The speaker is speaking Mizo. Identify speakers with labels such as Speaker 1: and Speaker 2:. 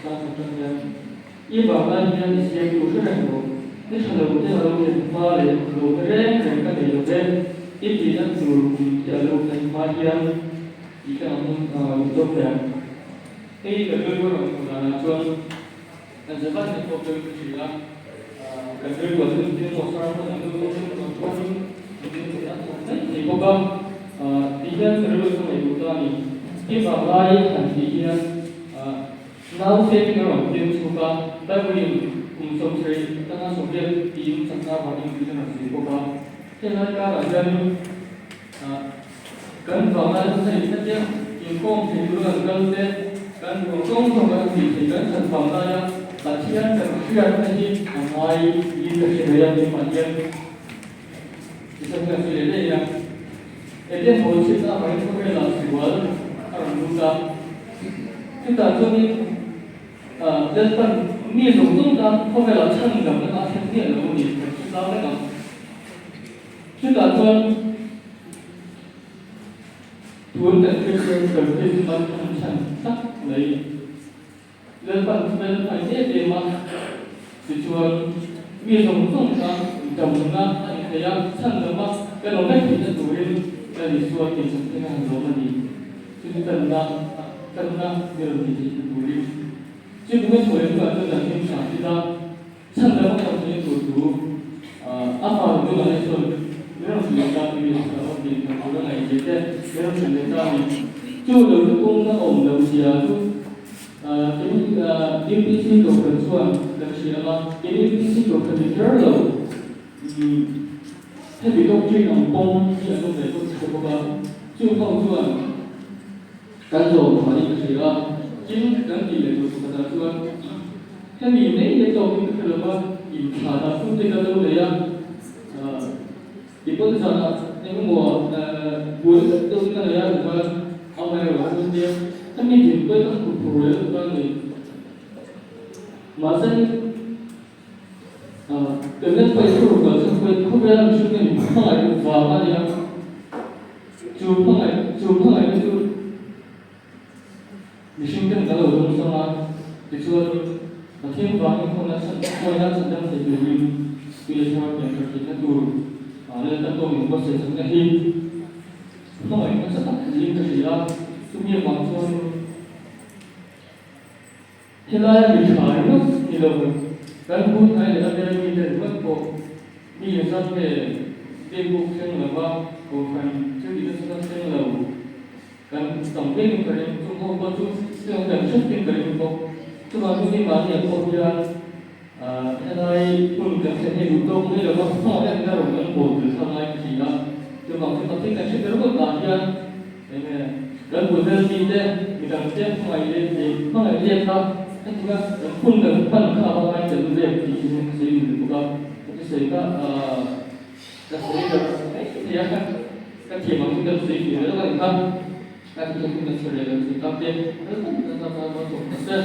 Speaker 1: Chang khat atang hian i vanglai hian i siam tur hre reng rawh. Ni tha lo te a lo thlen hma leh lo na reng reng ka nei lo ve. I tihna tur kum te a lo thlen hma hian tih ka ang hun deuh ve ang. Hei ka rilru a rawn hmuh danah chuan kan zavan hi pawh ka hria a, kan rilru a thil thil maw sermon ang deuh deuh hi rawn chuanin min thil a thawk mai thei bawk a, ti hian ka rilru chu ngaihtuah ta a ni. I vanglai han tih hian Nausên a rawn piang chhuk a, Bible-in kum 70 atanga 80 tiin chakna avangin tih a rawn sawi bawk a. Helai karah hianin kan vanglai nasa in hetia inkhawm thei tura kan kal te, kan ruang zawng zawng kan tih thei kan that vanglaia Pathian kan hriatna hi a ngai in ka hre thei a, keimah hian tichuan ka sawi leh daih a. Eden hawl chhiatna avangin khawvelah sual a rawn lut a, chutah chuanin Lalpan mi zawng zawng tan khawvelah chhan damna kha a thlen miah lo a ni, kan hre zau vek ang. Chutah chuan tun kan Kristian kan Krismas han chhan tak mai Lalpan fel a ni em em a, tichuan mi zawng zawng tan damna a ni thei a, chhan dama kan awm vek theihna turin Lal Isua tih chhan a han lawm a ni. Chumi tanna tanna mi rawn tih theihna turin. Chumi hma chhuah leh hnuah chuan kan hlim hram ila. Chhandam a kal theihna tur chu a fa lo deuh ah chuan min rawn hrilh leh ta tih a rawn tih theih tur a ngaihzia te min rawn hrilh leh ta a ni. Chu lo chu kawngna awm lo zia chu UPC Kohhran chuan kan hria ang a, in UPC Kohhran ni kher lo hemi doctrine ang pawm hi an awm ve bawk si bawk a, chu ho chuan Kan zawm phahin ka hria a, tin kan tih leh tur pakhatah chuan hemi mai hi a tawkin ka hre lo va, inthlanah hun te ka lo nei a, ti pawn zanah eng emaw buai deuh deuhin ka nei a ti chuan amaherawh chu nia hemi din pawhin ka hmu phur leh lutuk a ni. Mahse kan lalpa i thuruk ah chuan khawvela mihring te min hmangaih vang a nia. Chu hmangaih, chu hmangaihna chu mihring ten kan lo dawng sawng a, tichuan Pathian vangin khawna chhan, khuaina chhan dam thei turin tui leh thar pian thar theihna tur Lalpa tawng in buatsaih chakna hi hmangaih nasa tak niin ka hria a, chumi avang chuan Helai mi tha ringawt ni lo, kan hun hnai leh a vel mite ringawt pawh mi inzat nge biakbuk thleng lova kohhran thil tih nasa tak thleng lo kan tam viau in ka ring. Chung ho pawh chu heng kan hret in ka ring bawk. Chuvang chu keimahni ah pawh hian helai hun kan thlen hi duh tawk mai lova hmangaih a nina rawn kan bawl tel kha ngai ka ti a. Chuvang chu Pathian kan hre ber ringawt ah hian Eng nge kan bul vel mite midang te hmangaih leh leh hmangaih let kha heti kha kan hun kan hman kha a va ngai tel vel tih hi ka sawi duh bawk a, ka thusawi kha ka sawi darh mai thei a, ka thiam ang chu ka sawi fih ve lawk a ni kha, ka thusawi hun kan sawi leh kan sawi tak te ral tak tak tak a sawm ta se.